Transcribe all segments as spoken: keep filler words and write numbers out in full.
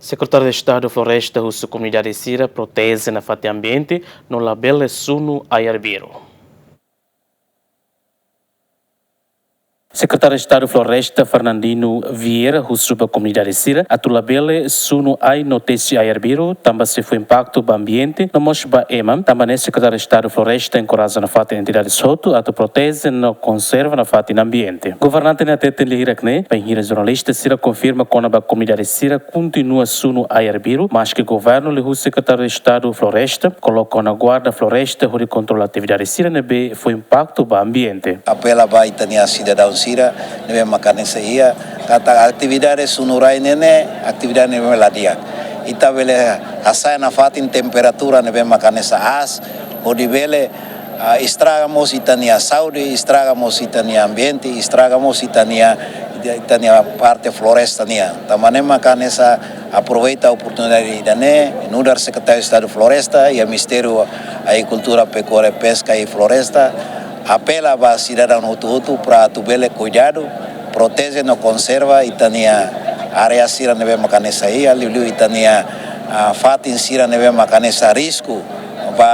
Sekretáriu Estadu Floresta husu komunidade sira proteje nafatin ambiente no labele sunu ai arbiru. Sekretáriu Estadu Floresta Fernandino Vieira husu ba komunidade sira atu labele sunu ai no tesi ai arbiru, tanba sei fó impaktu ba ambiente no mós ba ema. Tanba ne'e Sekretáriu Estadu Floresta enkoraja nafatin entidades hotu atu proteje no konserva nafatin ambiente. Governante ne'e hateten lia hirak ne'e bainhira jornalista sira konfirma kona-ba komunidade sira kontinua sunu ai arbiru, maske governu liuhusi Sekretáriu Estadu Floresta koloka ona guarda floresta hodi kontrola atividade sira ne'ebé fó impaktu ba ambiente. Apela ba ita-nia sidadaun sira ne'ebé mak hanesan iha, katak atividade sunu rai ne'e ne'e atividade ne'ebé la di'ak. Ita bele hasa'e nafatin temperatura ne'ebé mak hanesan aas, hodi bele, ah, estraga mós ita-nia saúde, estraga mós ita-nia ambiente, estraga mós ita-nia, ita-nia parte floresta nian. Tanba ne'e mak hanesan aproveita oportunidade ida-ne'e, nu'udar Sekretáriu Estadu Floresta iha Ministériu Agrikultura, Pekuária, Peska i Floresta, apela ba sidadaun hotu-hotu para atu bele kuidadu, proteje no konserva ita-nia área sira ne'ebé mak hanesan iha, liuliu ita-nia, ah, fatin sira ne'ebé mak hanesan risku ba,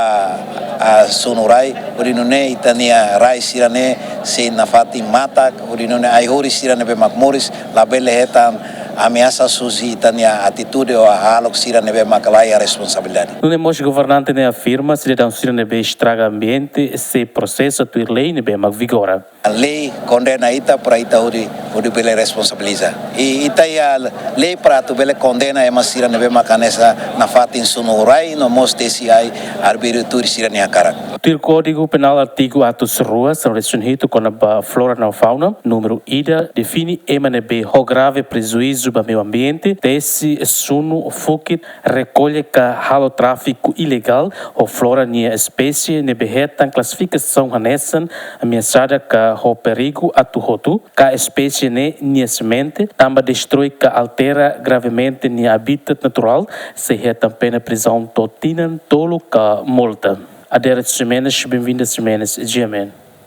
ah, sunu rai, hodi nune'e ita-nia rai sira ne'e sei nafatin matak, hodi nune'e ai-horis sira ne'ebé mak moris labele hetan ameasa husi ita-nia atitude ou hahalok sira ne'ebé mak la iha responsabilidade. Nune'e mós governante ne'e afirma sidadaun sira ne'ebé estraga ambiente sei prosesa tuir lei ne'ebé mak vigora. Lei kondena ita para ita hodi, hodi bele responsabiliza. I ita iha lei para atu bele kondena ema sira ne'ebé mak hanesan nafatin sunu rai no mós tesi ai arbiru tuir sira-nia hakarak. Tuir Kódigu Penál artigu atus rua sanulu-resin-hitu kona-ba flora no fauna, númeru ida, define ema ne'ebé ho grave prejuízu ba meiu ambiente, tesi, sunu, fukit, rekolla ka halo tráfiku ilegál ho flora nia espésie ne'ebé hetan klasifikasaun hanesan ameasada ka ho perigu atu hotu, ka espésie ne'e nia semente, tanba destroi ka altera gravemente nia habitat naturál, sei hetan pena prizaun to'o tinan tolu ka multa. Adérito Ximenes, Benvinda Ximenes, G M N.